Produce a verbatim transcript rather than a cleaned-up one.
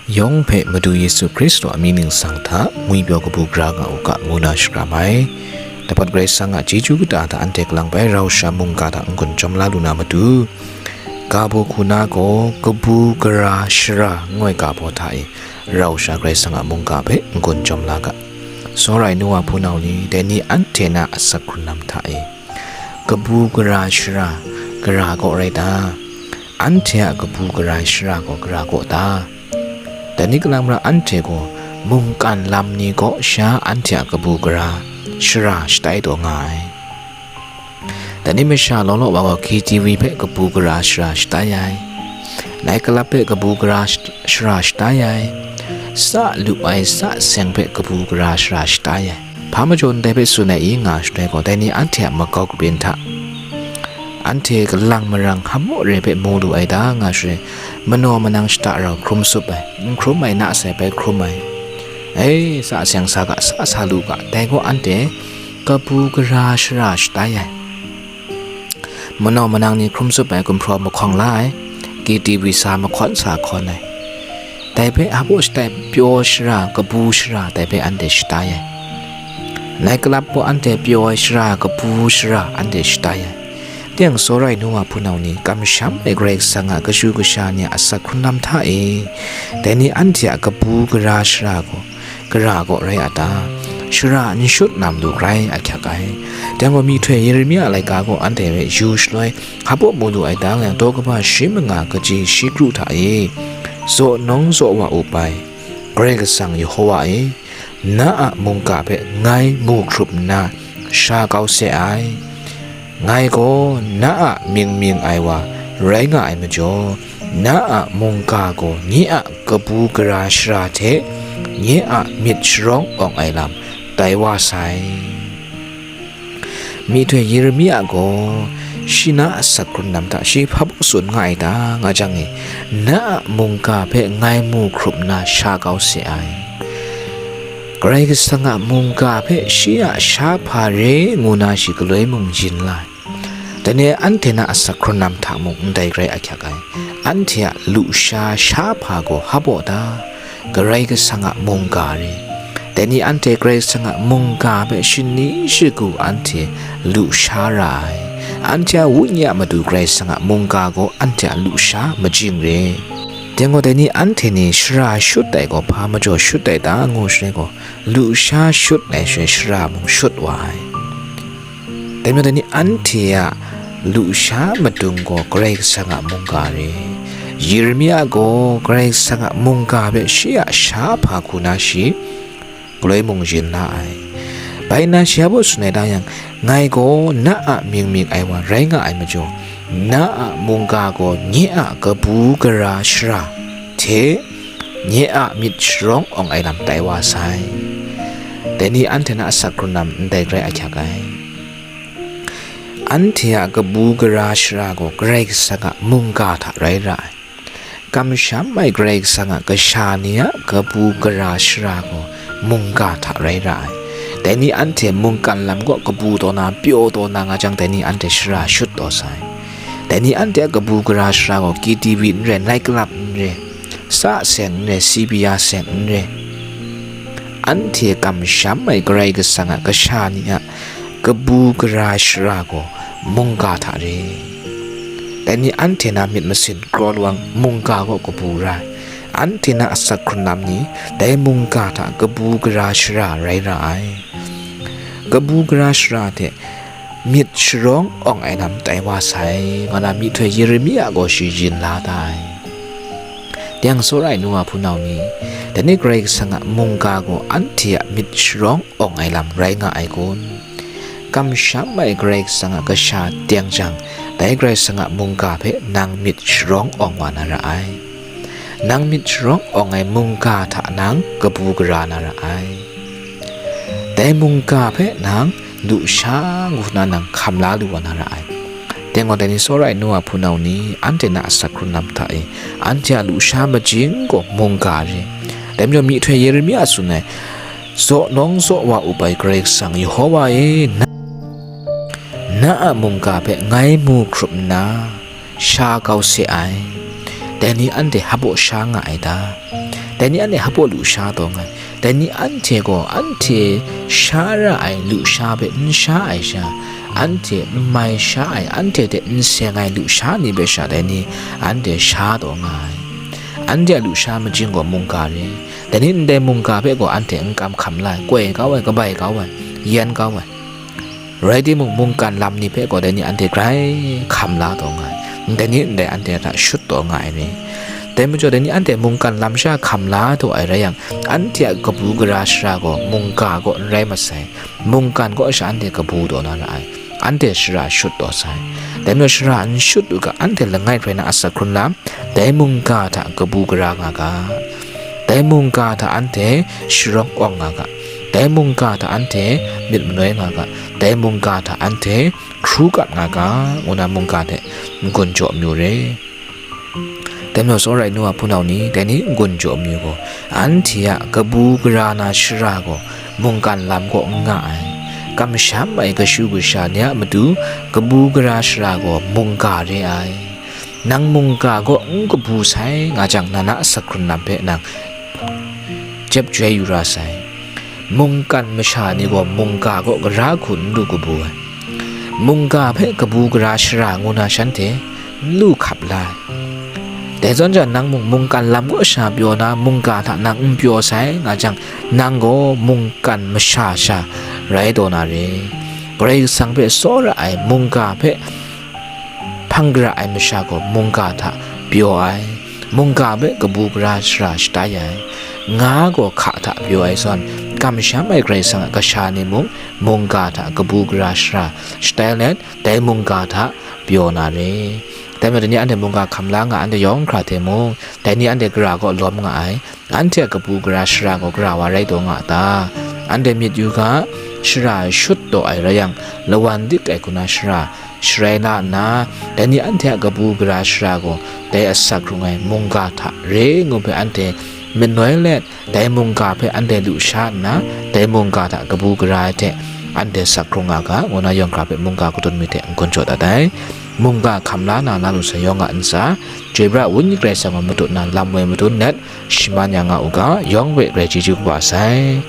Yawng hpe Madu Yesu Hkristu a mying ningsang hta ngwipyaw kabu gara nga u ga, ngu na shakram ai. Dapawt Karai Kasang a chyeju kata hta anhte kalang bai rau sha mungga hta n-gun chyawm la lu na matu, ga baw hku na gaw kabu gara shara ngu ai ga baw hta e rau sha Karai Kasang a mungga hpe n-gun chyawm la ga. Tsawra ai nu wa hpunau ni, dai ni anhte na asak hkrun lam hta e, kabu gara shara, gara kaw rai ta? Anhte a kabu gara shara gaw gara kaw ta? Dai ni kalang mara anhte gaw mungkan lam ni kaw sha anhte a kabu gara shara shatai taw nga ai. Dai ni masha law law wa gaw K T V hpe kabu gara shara shatai ai. Nai kalap hpe kabu gara sh-, shara shatai ai. Sa lup ai sa seng hpe kabu gara shara shatai ai. Hpa majaw ndai hpe tsun ai i nga shaloi gaw, dai ni anhte a makau kabyin hta, anhte kalang marang hamaw re hpe mu lu ai ta nga shaloi, manaw manang shada rau hkrum sup ai, n hkrum ai na sai bai hkrum ai. E, sa seng sa ga, sa sa lu ga, dai gaw anhte kabu gara shara shatai ai. Manaw manang ni hkrum sup ai gumhpraw mahkawng la ai, K T V sa mahkawn sa hkawn ai. Dai hpe hpaw shatai pyaw shara, kabu shara, dai hpe anhte shatai ai. Nai kalap gaw anhte pyaw ai shara, kabu shara, anhte shatai ai. Teng tsawra ai nu wa hpunau ni, kamsham ai Karai Kasang a kashu kasha ni a asak hkrun lam hta e, dai ni anhte a kabu gara shara gaw, gara kaw rai a ta? Shara n shut na matu grai ahkyak ai. Dai gaw myihtoi Yeremia laika gaw anhte hpe yu shaloi, hpaw mu lu ai ta nga yang, daw kaba shi manga kaji shi kru hta e, zaw nawng zaw wa up ai Karai Kasang Yehova e, na a mungga hpe ngai mu hkrup nna sha kau se ai. Ngai gaw na a mying mying ai wa rai nga ai majaw, na a mungga gaw nye a kabu gara shara hte nye a myit sharawng awng ai lam tai wa sai. Myihtoi Yeremia gaw shi na asak hkrun lam hta shi hpabaw tsun nga ai ta nga jang e, na a mungga hpe ngai mu hkrup nna sha kau se ai. Karai Kasang a mungga hpe shi a sha hpa re ngu na shi galoi mung yin la ai. Dai ni anhte na asak hkrun lam hta mung ndai grai ahkyak ai. Anhte a lusha sha hpa gaw hpa baw ta? Karai Kasang a mungga re. Dai ni anhte Karai Kasang a mungga hpe shani shagu anhte lusha ra ai. Anhte a wenyi a matu Karai Kasang a mungga gaw anhte a lusha majing re. Dai gaw dai ni anhte ni shara shut ai gaw hpa majaw shut ai ta ngu shaloi gaw, lusha shut ai shaloi shara mung shut wa ai. Dai majaw dai ni anhte a lusha madung gaw Karai Kasang a mungga re. Yeremia gaw Karai Kasang a mungga hpe shi a sha hpa hku na shi galoi mung yin la ai. Bai nna shi a baw tsun ai ta yang, ngai gaw na a mying mying ai wa rai nga ai majaw, na a mungga gaw nye a kabu gara shara hte nye a myit sharawng awng ai lam tai wa sai. Dai ni anhte na asak hkrun lam ndai grai ahkyak ai. Anhte a kabu gara shara gaw Karai Kasang a mungga hta rai ra ai. Kamsham ai Karai Kasang a kasha ni a kabu gara shara gaw mungga hta rai ra ai. Dai ni anhte mungkan lam kaw kabu taw na, pyaw taw na nga jang, dai ni anhte shara shut taw sai. Dai ni anhte a kabu gara shara gaw K T V n rai, night club n rai, sa seng n rai, C B R seng n rai, anhte kamsham ai Karai Kasang a kasha ni a kabu gara shara gaw mungga hta re. Dai ni anhte na myit masin kraw lawang mungga kaw kabu ra ai. Anhte na asak hkrun lam ni dai mungga hta kabu gara shara rai ra ai. Kabu gara shara hte myit sharawng awng ai lam tai wa sai, nga na myihtoi Yeremia gaw shi yin la da ai. Dai yang tsawra ai nu wa hpunau ni, dai ni Karai Kasang a mungga gaw anhte a myit sharawng awng ai lam rai nga ai kun? Kamsham ai Karai Kasang a kasha teng jang, dai Karai Kasang a mungga hpe nang myit sharawng awng wa na ra ai. Nang myit sharawng awng ai mungga hta nang kabu gara na ra ai. Dai mungga hpe nang lusha ngu na nang hkam la lu wa na ra ai. Dai gaw dai ni tsawra ai nu wa hpunau ni, anhte na asak hkrun lam hta e, anhte a lusha majing gaw mungga re. Dai majaw myihtoi Yeremia tsun ai, zaw nawng zaw wa up ai Karai Kasang Yehova e, na, na a mungga hpe ngai mu hkrup nna, sha kau se ai. Dai ni anhte hpaw sha nga ai ta? Dai ni anhte hpaw lusha taw nga ai? Dai ni anhte gaw anhte sha ra ai lusha hpe n sha ai sha, anhte n mai sha ai, anhte hte n seng ai lusha ni hpe sha dai ni anhte sha taw nga ai. Anhte a lusha majing gaw mungga re. Dai ni ndai mungga hpe gaw anhte n kam hkam la ai, koi kau ai, kabai kau ai, yen kau ai. Rai timung, mungkan lam ni hpe gaw dai ni anhte grai hkam la taw nga ai, ndai ni ndai anhte hta shut taw nga ai ni. Dai majaw, dai ni anhte mungkan lam sha hkam la taw ai rai yang, anhte a kabu gara shara gaw mungga kaw n rai masai, mungkan kaw sha anhte kabu taw na ra ai, anhte shara shut taw sai. Dai majaw, shara n shut u ga, anhte langai hkrai na asak hkrun lam, dai mungga hta kabu gara nga ga, dai mungga hta anhte sharawng awng nga ga, dai mungga hta anhte myit manoi nga ga, dai mungga hta anhte hkru kat nga ga, ngu na mungga hte n-gun jaw amyu re. Dai majaw, tsawra ai nu wa hpunau ni, dai ni n-gun jaw amyu gaw, anhte a kabu gara na shara gaw mungkan lam kaw n nga ai. Kamsham ai kashu kasha ni a matu kabu gara shara gaw mungga re ai. Nang mungga kaw n kabu sai nga jang, na na asak hkrun lam hpe nang jep joi yu ra sai. Mungkan masha ni gaw mungga kaw gara hku n lu kabu ai. Mungga hpe kabu gara shara ngu na shanhte n lu hkap la ai. Dai zawn jan, nang mung mungkan lam kaw sha pyaw na, mungga hta nang n pyaw sai nga jang, nang gaw mungkan masha sha rai taw na re. Karai Kasang hpe tsawra ai, mungga hpe hpang gara ai masha gaw mungga hta pyaw ai, mungga hpe kabu gara shara shatai ai, nga gaw hka hta pyaw ai zawn, kamsham ai Karai Kasang a kasha ni mung mungga hta kabu gara shara shatai let, dai mungga hta pyaw na re. Dai majaw, dai ni anhte mungga hkam la nga anhte yawng hkra hte mung, dai ni anhte gara kaw lawm nga ai, anhte a kabu gara shara gaw gara wa rai taw nga a ta? Anhte myit yu ga, shara shut taw ai rai yang, lawan dik ai hku na shara sharai la nna, dai ni anhte a kabu gara shara gaw dai asak hkrung ai mungga hta re ngu hpe anhte manoi let, dai mungga hpe anhte lu sha nna, dai mungga hta kabu gara ai hte anhte sak hkrung nga ga, ngu na yawng hkra hpe mungga kadun mi hte n-gun jaw dat ai. Mungga hkam la na, na lu sai yawng a ntsa, chyoi pra Wenyi Karai Kasang gaw matut na lam woi madun let, shaman ya nga u ga, yawng hpe grai chyeju kaba sai.